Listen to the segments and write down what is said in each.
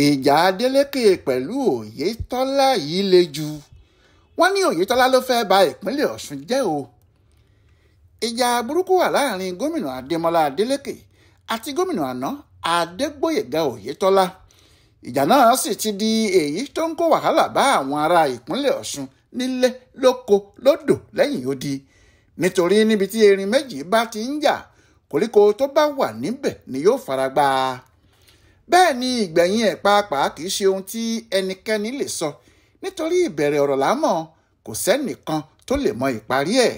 Ìjà Adeleke pẹ̀lú Oyetola yìí le jù. Wọ́n ní Oyetola ló fẹ́ ba ìpínlẹ̀ Ọ̀ṣun jẹ́ o. Ìjà burúkú wà láàrin gómìnà Adémọ́lá Adeleke àti gómìnà àná Adégbóyèga Oyetola. Ìjà náà sì ti di èyí tó ń kó wàhálà bá àwọn ará ìpínlẹ̀ Ọ̀ṣun nílé lóko lódò lẹ́yìn odi. Nítorí níbi tí erin méjì bá ti ń jà, koríko tó bá wà níbẹ̀ ni yóò faragbá. Bẹ́ẹ̀ ni ìgbẹ̀yìn ẹ̀ pàápàá kì í ṣe ohun tí ẹnikẹ́ni lè sọ, nítorí ìbẹ̀rẹ̀ ọ̀rọ̀ lámọ̀ kò sẹ́nìkan tó lè mọ ìparí ẹ̀.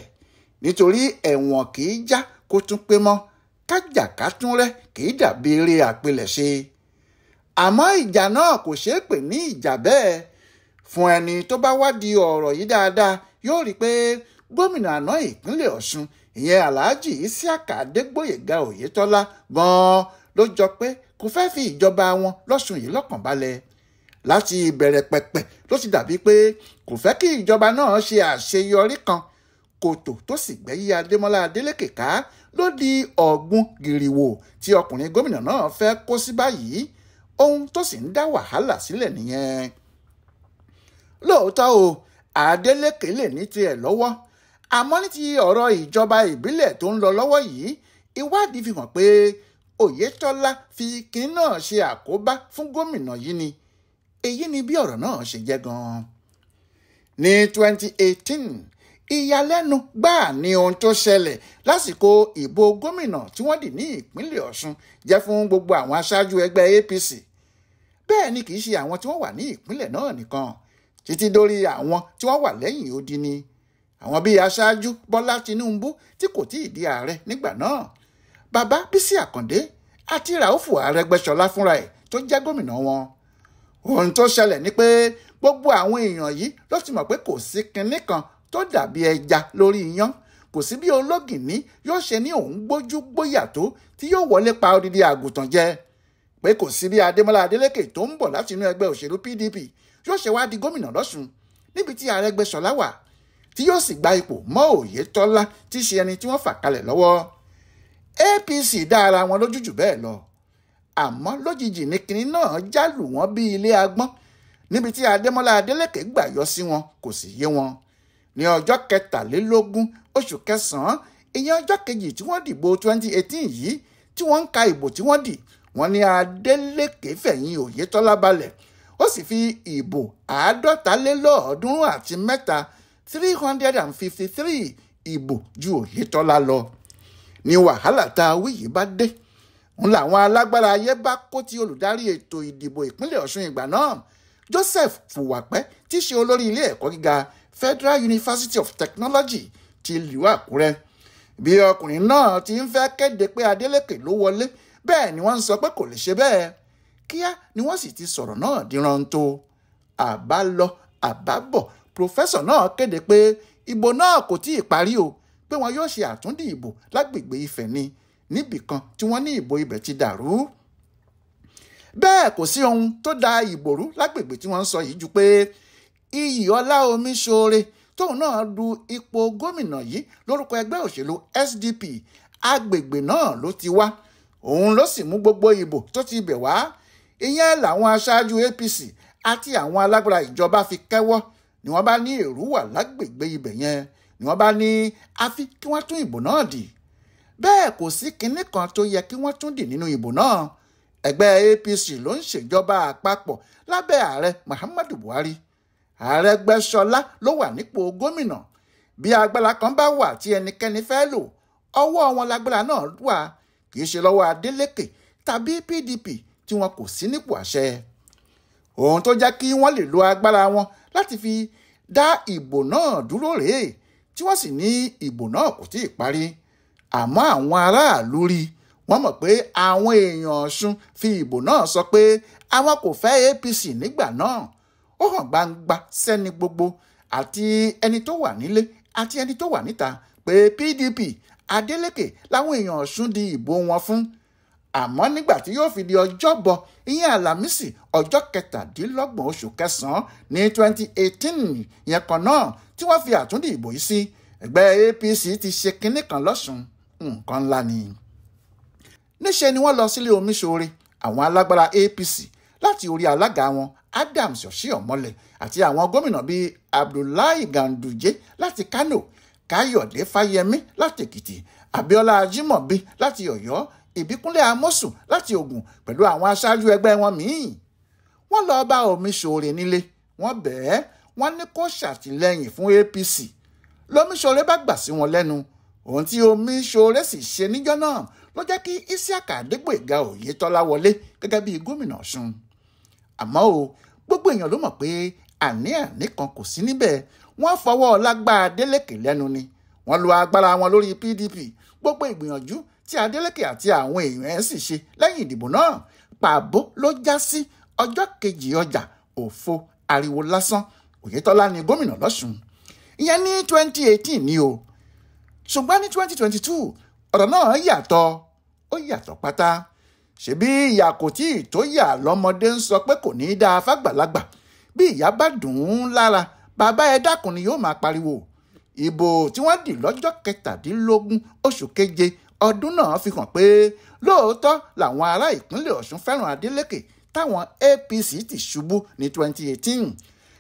Nítorí ẹ̀wọ̀n kì í já kó tún pé mọ́, kájàká tún rẹ́ kì í dàbí eré àpilẹ̀ṣe. Àmọ́ ìjà náà kò ṣeé pè ní ìjà bẹ́ẹ̀. Fún ẹni tó bá wádìí ọ̀rọ̀ yìí dáadáa yóò rí i pé gómìnà àná ìpínlẹ̀ Ọ̀ṣun ìyẹn Alhaji Isiaka Adégbóyèga Oyetola gan-an ló jọ pé kò fẹ́ fi ìjọba wọn lọ́sùn yìí lọ́kàn balẹ̀. Láti ìbẹ̀rẹ̀ pẹ̀pẹ̀ ló ti dàbí pé kò fẹ́ kí ìjọba náà ṣe àṣeyọrí kan. Kòtò tó sì gbẹ́yí Adémọ́lá Adeleke ká ló di ọ̀gbun gìrìwò tí ọkùnrin gómìnà náà fẹ́ kó sí báyìí, ohun tó sì ń dá wàhálà sílẹ̀ nìyẹn. Lóòótọ́ o, Adeleke lè ní tiẹ̀ lọ́wọ́, àmọ́ ní ti ọ̀rọ̀ ìjọba ìbílẹ̀ tó ń lọ lọ́wọ́ yìí, ìwádìí fi hàn pé Oyetola fi kinní náà ṣe àkóbá fún gómìnà yìí ni. Èyí ni bí ọ̀rọ̀ náà ṣe jẹ́ gan-an. Ní 2018, ìyàlẹ́nu gbáà ni ohun tó ṣẹlẹ̀ lásìkò ìbò gómìnà tí wọ́n dì ní ìpínlẹ̀ Ọ̀ṣun jẹ́ fún gbogbo àwọn aṣáájú ẹgbẹ́ APC. Bẹ́ẹ̀ ni kì í ṣe àwọn tí wọ́n wà ní ìpínlẹ̀ náà nìkan, títí dórí àwọn tí wọ́n wà lẹ́yìn odi ni. Àwọn bíi aṣáájú Bọ́lá Tinubu tí kò tíì di ààrẹ nígbà náà, bàbá Bísí Àkàndé àti Ràúfù Arẹ́gbẹ́ṣọlá fúnra ẹ̀ tó jẹ́ gómìnà wọn. Ohun tó ṣẹlẹ̀ ni pé gbogbo àwọn èèyàn yìí ló ti mọ̀ pé kò sí kinní kan tó dàbí ẹja lórí iyán, kò sí bí ológìnní yóò ṣe ní òun gbójú gbóyà tó tí yóò wọlé pa odidi àgùntàn jẹ, pé kò sí bí Adémọ́lá Adeleke tó ń bọ̀ láti inú ẹgbẹ́ òṣèlú PDP yóò ṣe wá di gómìnà lọ́sùn níbi tí Arẹ́gbẹ́ṣọlá wà, tí yóò sì gba ipò mọ́ Oyetola tí í ṣe ẹni tí wọ́n fà kalẹ̀ lọ́wọ́. APC dá ara wọn lójú jù bẹ́ẹ̀ lọ, àmọ́ lójijì ní kinní náà jálù wọ́n bí ilé agbọ́n níbi tí Adémọ́lá Adeleke gbà yọ sí wọn kò sì yé wọn. Ní ọjọ́ 23 oṣù kẹsàn-án, ìyẹn ọjọ́ kejì tí wọ́n dìbò 2018 yìí tí wọ́n ń ka ìbò tí wọ́n dì, wọ́n ní Adeleke fẹ̀yìn Oyetola balẹ̀, ó sì fi ìbò 353 353 ìbò ju Oyetola lọ. Ní wàhálà tá a wí yìí bá dé, ń làwọn alágbára ayé bá kó ti olùdarí ètò ìdìbò ìpínlẹ̀ Ọ̀ṣun ìgbà náà, Joseph Fùwàpẹ́ tí í ṣe olórí ilé ẹ̀kọ́ gíga Federal University of Technology ti ìlú Àkúrẹ́. Bí ọkùnrin náà ti ń fẹ́ kéde pé Adeleke ló wọlé, bẹ́ẹ̀ ni wọ́n ń sọ pé kò lè ṣe bẹ́ẹ̀. Kíá ni wọ́n sì ti sọ̀rọ̀ náà díranto. Àbá lọ àbá bọ̀, pòfẹ́sọ̀ náà kéde pé ìbò náà kò tí ì parí o, pé wọn yóò ṣe àtúndì ìbò lágbègbè Ifẹ̀ ni, níbìkan tí wọ́n ní ìbò ibẹ̀ ti dàrú. Bẹ́ẹ̀ kò sí ohun tó da ìbò rú lágbègbè tí wọ́n ń sọ yìí ju pé Iyìọlá Omiṣore tóun náà du ipò gómìnà yìí lórúkọ ẹgbẹ́ òṣèlú SDP, agbègbè náà ló ti wá, òun ló sì mú gbogbo ìbò tó ti bẹ̀ wá. Ìyẹn làwọn aṣáájú APC àti àwọn alágbára ìjọba fi kẹ́wọ́, ni wọ́n bá ní èrú wà lágbègbè ibẹ̀ yẹn, ni wọ́n bá ní àfi kí wọ́n tún ìbò náà dì. Bẹ́ẹ̀ kò sí kinní kan tó yẹ kí wọ́n tún dì nínú ìbò náà. Ẹgbẹ́ APC ló ń ṣèjọba àpapọ̀ lábẹ́ ààrẹ Muhammadu Buhari. Arẹ́gbẹ́ṣọlá ló wà nípò gómìnà. Bí agbára kan bá wà tí ẹnikẹ́ni fẹ́ lò, ọwọ́ wọn lágbára náà wà, kì í ṣe lọ́wọ́ Adeleke tàbí PDP tí wọn kò sí nípò àṣẹ. Ohun tó jẹ́ kí wọ́n lè lo agbára wọn láti fi dá ìbò náà dúró rèé, tí wọ́n sì ní ìbò náà kò tíì parí. Àmọ́ àwọn aráàlú rí, wọ́n mọ̀ pé àwọn èèyàn Ọ̀ṣun fi ìbò náà sọ pé àwọn kò fẹ́ APC nígbà náà. Ó hàn gbangba sẹ́ni gbogbo àti ẹni tó wà nílé àti ẹni tó wà níta pé PDP Adeleke làwọn èèyàn Ọ̀ṣun di ìbò wọn fún. Àmọ́ nígbà tí yóò fi di ọjọ́bọ̀, ìyẹn Àlàmísì ọjọ́ 27 oṣù kẹsàn-án ní 2018 yẹn kan náà tí wọ́n fi àtúndì ìbò yìí sí, ẹgbẹ́ APC ti ṣe kinní kan lọ́sùn, nǹkan ńlá ni. Níṣe ni wọ́n lọ sílé Omiṣore, àwọn alágbára APC Láti orí alága wọn Adams Oshiomhole àti àwọn gómìnà bíi Abdullahi Ganduje láti Kano, Káyọ̀dé Fáyẹmí láti Èkìtì, Abíọ́lá Ajímọ̀bí láti Ọ̀yọ́, Ìbíkúnlé Amósùn láti Ògùn pẹ̀lú àwọn aṣáájú ẹgbẹ́ wọn míì. Wọ́n lọ bá Omiṣore nílé, wọ́n bẹ̀ẹ́, wọ́n ní kó ṣàtìlẹ́yìn fún APC. Lómiṣore bá gbà sí wọn lẹ́nu. Ohun tí Omiṣore sì ṣe níjọ́ náà ló jẹ́ kí Isiaka Adégbóyèga Oyètọ́lá wọlé gẹ́gẹ́ bí gómìnà Ọ̀ṣun. Àmọ́ o, gbogbo èèyàn ló mọ̀ pé àní-àní kan kò sí níbẹ̀. Wọ́n fọwọ́ ọlá gbá Adélékè lẹ́nu ni. Wọ́n lo agbára wọn lórí PDP. Gbogbo ìgbìyànjú tí Adélékè àti àwọn èèyàn ẹ̀ sì ṣe lẹ́yìn ìdìbò náà pàbó ló já sí. Ọjọ́ kejì ọjà òfo ariwo lásán. Oyètọ́lá ni gómìnà lọ́ṣun. Ìyẹn ní 2018 ni o. Ṣùgbọ́n ní 2022 ọ̀rọ̀ náà yàtọ̀, ó yàtọ̀ pátá. Ṣebí ìyà kò tí ì tó yà lọ́mọdé ń sọ pé kò ní í dáa fàgbàlagbà. Bí ìyá bá dùn ún lára, bàbá ẹ dákun ni yóò máa pariwo. Ìbò tí wọ́n dì lọ́jọ́ 17 oṣù keje ọdún náà fi hàn pé lóòótọ́ làwọn ará ìpínlẹ̀ Ọ̀ṣun fẹ́ràn Adélékè táwọn APC ti ṣubú ní 2018.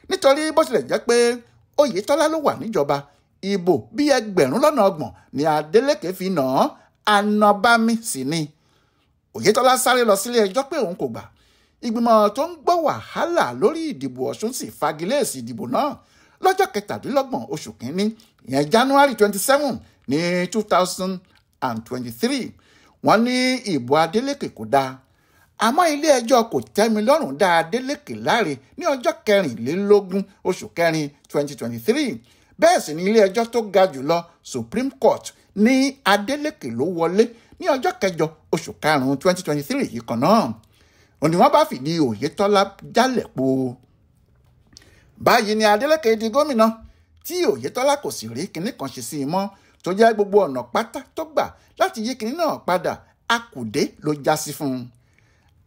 Nítorí bó tilẹ̀ jẹ́ pé Oyètọ́lá ló wà níjọba, ìbò bí 30,000 ni Adélékè fi nà án, ànàbámi sì ni. Oyètọ́lá sáré lọ sílé ẹjọ́ pé òun kò gbà. Ìgbìmọ̀ tó ń gbọ́ wàhálà lórí ìdìbò Ọ̀ṣun sì fagilé èsì ìdìbò náà lọ́jọ́ 27 oṣù kínní, ìyẹn January 27 ní 2023. Wọ́n ní ìbò Adélékè kò dáa. Àmọ́ ilé ẹjọ́ kò tẹ́mi lọ́rùn dá Adélékè láre ní ọjọ́ 24 oṣù kẹrin 2023. Bẹ́ẹ̀ sì ni ilé ẹjọ́ tó ga jùlọ Supreme Court ní Adélékè ló wọlé ní ọjọ́ 8 oṣù karùn-ún 2023 yìí kan náà. Òní wọ́n bá fìdí Oyètọ́lá jálẹ̀ po. Báyìí ni Adélékè di gómìnà tí Oyètọ́lá kò sì rí kinní kan ṣe sí i mọ́, tó jẹ́ gbogbo ọ̀nà pátá tó gbà láti yí kinní náà padà akùdé ló já sí fún un.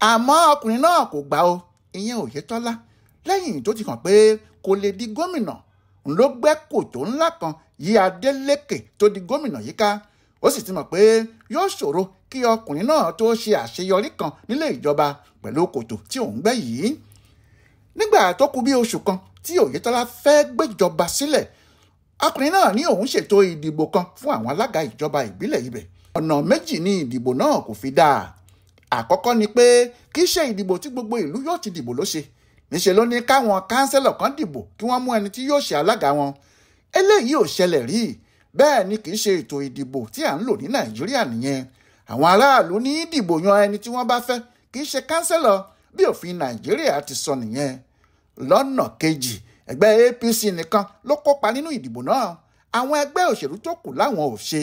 Àmọ́ ọkùnrin náà kò gbà o, ìyẹn Oyètọ́lá, lẹ́yìn tó ti hàn pé kò lè di gómìnà, ló gbẹ́ kòtò ńlá kan yí Adélékè tó di gómìnà yíká. Ó sì ti mọ̀ pé yóò ṣòro kí ọkùnrin náà tó ṣe àṣeyọrí kan nílé ìjọba pẹ̀lú kòtò tí òun gbẹ́ yìí. Nígbà tó kù bí oṣù kan tí Oyètọ́lá fẹ́ gbéjọba sílẹ̀, ọkùnrin náà ní òun ṣètò ìdìbò kan fún àwọn alága ìjọba ìbílẹ̀ ibẹ̀. Ọ̀nà méjì ni ìdìbò náà kò fi dáa. Àkọ́kọ́ ni pé kì í ṣe ìdìbò tí gbogbo ìlú yóò ti dìbò ló ṣe. Níṣe ló ní káwọn kánsẹ́lọ̀ kan dìbò kí wọ́n mú ẹni tí yóò ṣe alága wọn. Eléyìí ò ṣẹlẹ̀ rí. Bẹ́ẹ̀ ni kì í ṣe ètò ìdìbò tí à ń lò ní Nàìjíríà nìyẹn. Àwọn aráàlú ní dìbò yan ẹni tí wọ́n bá fẹ́, kì í ṣe kánsẹ́lọ̀ bí òfin Nàìjíríà ti sọ nìyẹn. Lọ́nà kejì, ẹgbẹ́ APC nìkan ló kópa nínú ìdìbò náà. Àwọn ẹgbẹ́ òṣèlú tó kù láwọn ò ṣe.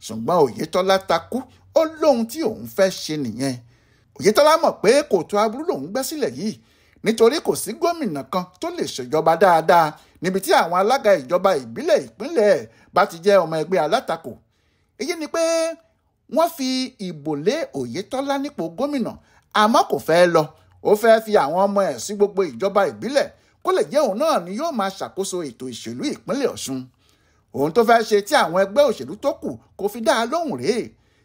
Ṣùgbọ́n Oyètọ́lá takú, ó lóhun tí òun fẹ́ ṣe nìyẹn. Oyètọ́lá mọ̀ pé kòtò aburú lòun gbẹ́ sílẹ̀ yìí, nítorí kò sí gómìnà kan tó lè ṣèjọba dáadáa níbi tí àwọn alága ìjọba ìbílẹ̀ ìpínlẹ̀ bá ti jẹ́ ọmọ ẹgbẹ́ alátakò. Èyí ni pé wọ́n fi ìbò lé Oyètọ́lá nípò gómìnà, àmọ́ kò fẹ́ lọ. Ó fẹ́ fi àwọn ọmọ ẹ̀ sí gbogbo ìjọba ìbílẹ̀ kó lè jẹ́ òun náà ni yóò máa ṣàkóso ètò ìṣèlú ìpínlẹ̀ Ọ̀ṣun. Ohun tó fẹ́ ṣe tí àwọn ẹgbẹ́ òṣèlú tó kù kò fi dá a lóhùn rèé,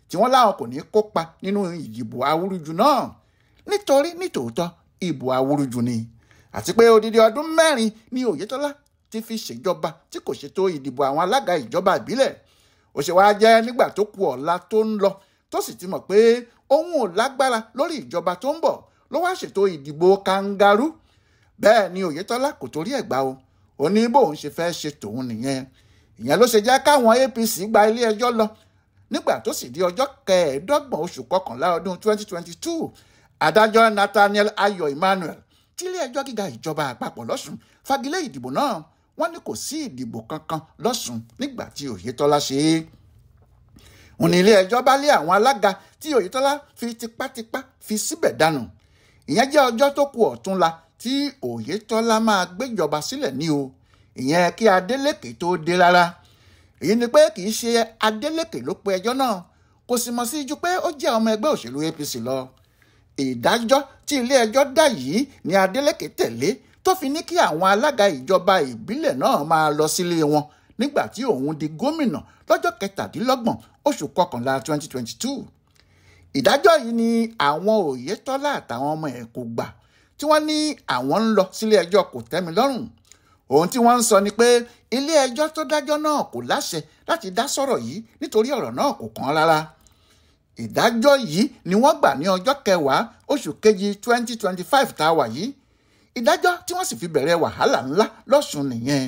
tí wọ́n láwọn kò ní kópa nínú ìdìbò awúrúju náà. Nítorí nítòótọ́ ìbò awúrúju ni. Àti pé odidi ọdún 4 ni Oyètọ́lá ti fi ṣèjọba tí kò ṣètò ìdìbò àwọn alága ìjọba ìbílẹ̀. Ó ṣe wá jẹ́ nígbà tó kù ọ̀la tó ń lọ, tó sì ti mọ̀ pé òun ò lágbára lórí ìjọba tó ń bọ̀, ló wá ṣètò ìdìbò kangarú. Bẹ́ẹ̀ ni Oyètọ́lá kò torí ẹ̀ gbà o. Ó ní bóun ṣe fẹ́ ṣe tòun nìyẹn. Ìyẹn ló ṣe jẹ́ káwọn APC gba ilé ẹjọ́ lọ. Nígbà tó sì di ọjọ́ 25 oṣù kọkànlá ọdún 2022, adájọ́ Nathaniel Ayọ̀ Emmanuel tí ilé ẹjọ́ gíga ìjọba àpapọ̀ lọ́sùn fagilé ìdìbò náà. Wọ́n ní kò sí ìdìbò kankan lọ́sùn nígbà tí Oyètọ́lá ṣe é. Òun ní ilé ẹjọ́ bá lé àwọn alága tí Oyètọ́lá fi tipátipá fi síbẹ̀ dànù. Ìyẹn jẹ́ ọjọ́ tó kù ọ̀túnla tí Oyètọ́lá máa gbéjọba sílẹ̀ ní o. Ìyẹn kí Adélékè tó dé rárá. Èyí ni pé kì í ṣe Adélékè ló pe ẹjọ́ náà, kò sì mọ̀ sí ju pé ó jẹ́ ọmọ ẹgbẹ́ òṣèlú APC lọ. Ìdájọ́ tí ilé ẹjọ́ dá yìí ni Adélékè tẹ̀lé tó fi ní kí àwọn alága ìjọba ìbílẹ̀ náà máa lọ sílé wọn nígbà tí òun di gómìnà lọ́jọ́ 27 oṣù kọkànlá 2022. Ìdájọ́ yìí ni àwọn Oyètọ́lá àtàwọn ọmọ ẹ̀ kò gbà. tí wọ́n ní àwọn ń lọ sílé ẹjọ́ kò tẹ́mi lọ́rùn. Ohun tí wọ́n ń sọ ni pé ilé ẹjọ́ tó dájọ́ náà kò láṣẹ láti dá sọ̀rọ̀ yìí nítorí ọ̀rọ̀ náà kò kàn rárá. Ìdájọ́ yìí ni wọ́n gbà ní ọjọ́ kẹwàá oṣù kejì 2025 tá a wà yìí. Ìdájọ́ tí wọ́n sì fi bẹ̀rẹ̀ wàhálà ńlá lọ́sùn nìyẹn.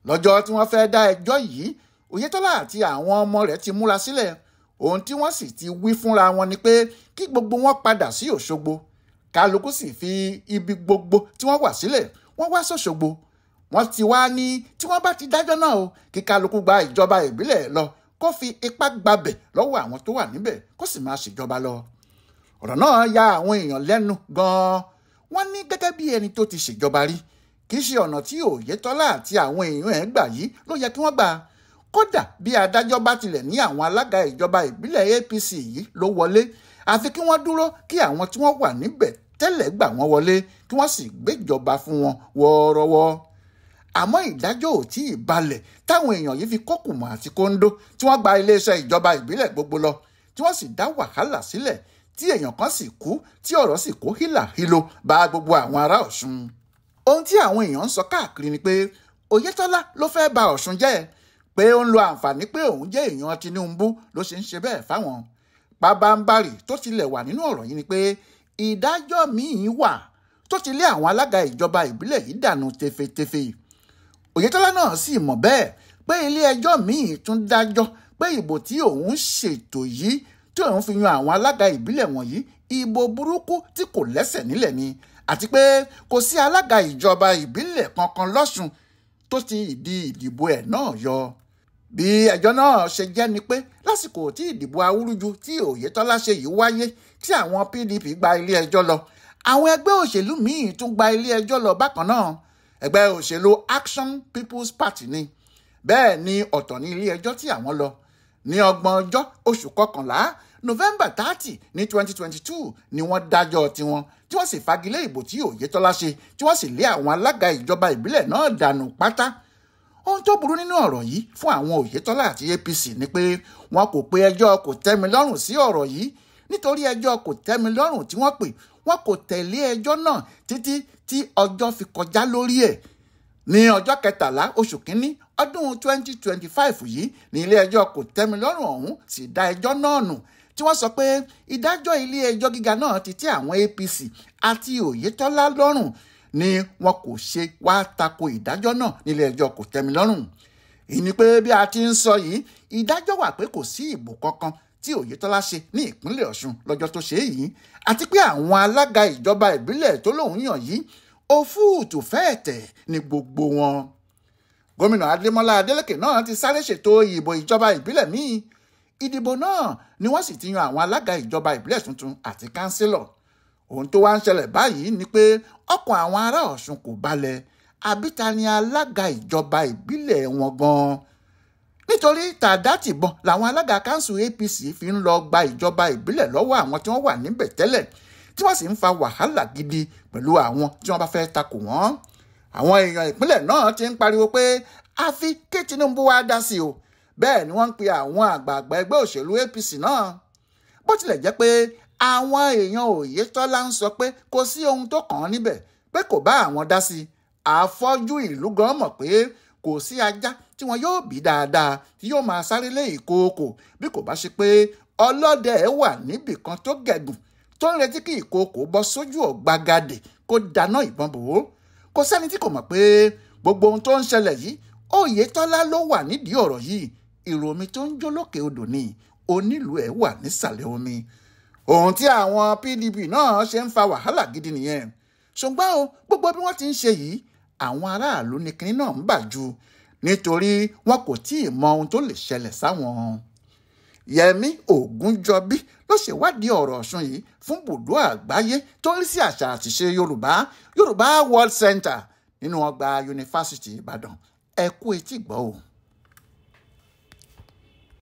Lọ́jọ́ tí wọ́n fẹ́ dá ẹjọ́ yìí, Oyètọ́lá àti àwọn ọmọ rẹ̀ ti múra sílẹ̀. Ohun tí wọ́n sì ti wí fúnra wọn ni pé kí gbogbo wọn padà sí Òṣogbo. Kálukú sì fi ibi gbogbo tí wọ́n wà sílẹ̀, wọ́n wá sọ́ṣogbo. Wọ́n ti wá ní tí wọ́n bá ti dájọ́ náà o, kí kálukú gba ìjọba ìbílẹ̀ lọ, kó fi ipá gbabẹ̀ lọ́wọ́ àwọn tó wà níbẹ̀, kó sì máa ṣèjọba lọ. Ọ̀rọ̀ náà ya àwọn èèyàn lẹ́nu gan-an. Wọ́n ní gẹ́gẹ́ bí ẹni tó ti ṣèjọba rí, kì í ṣe ọ̀nà tí Oyètọ́lá àti àwọn èèyàn ẹ̀ gbà yìí ló yẹ kí wọ́n gbà. Kódà bí adájọ́ bá tilẹ̀ ní àwọn alága ìjọba ìbílẹ̀ APC yìí ló wọlé, àfi kí wọ́n dúró kí àwọn tí wọ́n wà níbẹ̀ tẹ́lẹ̀ gbà wọ́n wọlé, kí wọ́n sì gbéjọba fún wọn wọ́ọ́rọ́wọ́. Àmọ́ ìdájọ́ ò tí ì balẹ̀ táwọn èèyàn yìí fi kókùmọ̀ àti kóńdó tí wọ́n gba iléeṣẹ́ ìjọba ìbílẹ̀ gbogbo lọ, tí wọ́n sì dá wàhálà sílẹ̀, tí èèyàn kan sì kú, tí ọ̀rọ̀ sì kó hílàhílo bá gbogbo àwọn ará Ọ̀ṣun. Ohun tí àwọn èèyàn ń sọ káàkiri ni pé Oyètọ́lá ló fẹ́ ba Ọ̀ṣun jẹ́, pé ó ń lo àǹfààní pé òun jẹ́ èèyàn Tinubu ló ṣe ń ṣe bẹ́ẹ̀ fáwọn. Pabambarì tó tilẹ̀ wà nínú ọ̀rọ̀ yìí ni pé ìdájọ́ míì wà tó ti lé àwọn alága ìjọba ìbílẹ̀ yìí dànù tefetefe. Oyètọ́lá náà sì mọ̀ bẹ́ẹ̀ pé ilé ẹjọ́ míì tún dájọ́ pé ìbò tí òun ṣètò yìí tí òun fi yan àwọn alága ìbílẹ̀ wọ̀nyí ìbò burúkú tí kò lẹ́sẹ̀ nílẹ̀ ni, àti pé kò sí alága ìjọba ìbílẹ̀ kankan lọ́sùn tó ti ìdí ìdìbò ẹ̀ náà yọ. Bí ẹjọ́ náà ṣe jẹ́ ni pé lásìkò tí ìdìbò awúrúju tí Oyètọ́lá ṣe yìí wáyé tí àwọn PDP gba ilé ẹjọ́ lọ, àwọn ẹgbẹ́ òṣèlú míì tún gba ilé ẹjọ́ lọ bákan náà. Ẹgbẹ́ òṣèlú Action People's Party ni. Bẹ́ẹ̀ ni ọ̀tọ̀ ní ilé ẹjọ́ tí àwọn lọ. Ní ọgbọ̀n ọjọ́ oṣù kọkànlá November 30 ní 2022 ni wọ́n dájọ́ tiwọn, tí wọ́n sì fagilé ìbò tí Oyètọ́lá ṣe, tí wọ́n sì lé àwọn alága ìjọba ìbílẹ̀ náà dànù pátá. Ohun tó burú nínú ọ̀rọ̀ yìí fún àwọn Oyètọ́lá àti APC ni pé wọn kò pe ẹjọ́ kò tẹ́mi lọ́rùn sí ọ̀rọ̀ yìí, nítorí ẹjọ́ kò tẹ́mi lọ́rùn tí wọ́n pè, wọn kò tẹ̀lé ẹjọ́ náà títí tí ọjọ́ fi kọjá lórí ẹ̀. Ní ọjọ́ kẹtàlá oṣù kínní ọdún 2025 yìí ní ilé ẹjọ́ kò tẹ́mi lọ́rùn ọ̀hún sì dá ẹjọ́ náà nù, tí wọ́n sọ pé ìdájọ́ ilé ẹjọ́ gíga náà ti tẹ́ àwọn APC àti Oyètọ́lá lọ́rùn ni wọn kò ṣe wá tako ìdájọ́ náà nílé ẹjọ́ kò tẹ́mi lọ́rùn. Èyí ni pé bí a ti ń sọ yìí, ìdájọ́ wà pé kò sí ìbò kankan tí Oyètọ́lá ṣe ní ìpínlẹ̀ Ọ̀ṣun lọ́jọ́ tó ṣe yìí, àti pé àwọn alága ìjọba ìbílẹ̀ tó lóun yàn yìí òfúùtù fẹ́ẹ̀tẹ̀ ní gbogbo wọn. Gómìnà Adémọ́lá Adélékè náà ti sáré ṣètò ìbò ìjọba ìbílẹ̀ míì. Ìdìbò náà ni wọ́n sì ti yan àwọn alága ìjọba ìbílẹ̀ tuntun àti kánsílọ̀. Ohun tó wá ń ṣẹlẹ̀ báyìí ni pé ọkàn àwọn ará Ọ̀ṣun kò balẹ̀, àbí ta ni alága ìjọba ìbílẹ̀ wọn gan-an? Nítorí tàdá tìbọn làwọn alága kánsù APC fi ń lọ gba ìjọba ìbílẹ̀ lọ́wọ́ àwọn tí wọ́n wà níbẹ̀ tẹ́lẹ̀, tí wọ́n sì ń fa wàhálà gidi pẹ̀lú àwọn tí wọ́n bá fẹ́ takò wọ́n. Àwọn èèyàn ìpínlẹ̀ náà ti ń pariwo pé àfi kí Tinubu wá dá sí o. Bẹ́ẹ̀ ni wọ́n ń pe àwọn àgbààgbà ẹgbẹ́ òṣèlú APC náà. Bó tilẹ̀ jẹ́ pé àwọn èèyàn Oyètọ́lá ń sọ pé kò sí ohun tó kàn án níbẹ̀, pé kò bá àwọn dá sí i. Àfọ́jú ìlú gan mọ̀ pé kò sí ajá tí wọn yóò bí dáadáa tí yóò máa sáré lé ìkookò bí kò bá ṣe pé ọlọ́dẹ ẹ̀ wà níbì kan tó gẹ̀gùn tó ń retí kí ìkookò bọ́ sójú ọ̀gbagadè kó dáná ìbọn bò ó. Kò sẹ́ni tí kò mọ̀ pé gbogbo ohun tó ń ṣẹlẹ̀ yìí, Oyètọ́lá ló wà nídìí ọ̀rọ̀ yìí. Ìrò omi tó ń jó lókè odò ni onílù ẹ̀ wà nísàlẹ̀ omi. Ohun tí àwọn PDP náà ṣe ń fa wàhálà gidi nìyẹn. Ṣùgbọ́n o, gbogbo bí wọ́n ti ń ṣe yìí, àwọn aráàlú ní kinní náà ń bà jù, nítorí wọn kò tí ì mọ ohun tó lè ṣẹlẹ̀ sáwọn. Yẹmí Ògúnjọbí ló ṣèwádìí ọ̀rọ̀ Ọ̀ṣun yìí fún bùdó àgbáyé tó ń rí sí àṣà àtìṣe Yorùbá, Yorùbá World Center nínú ọgbà Yunifásítì Ìbàdàn. Ẹ kú etí gbọ́ o.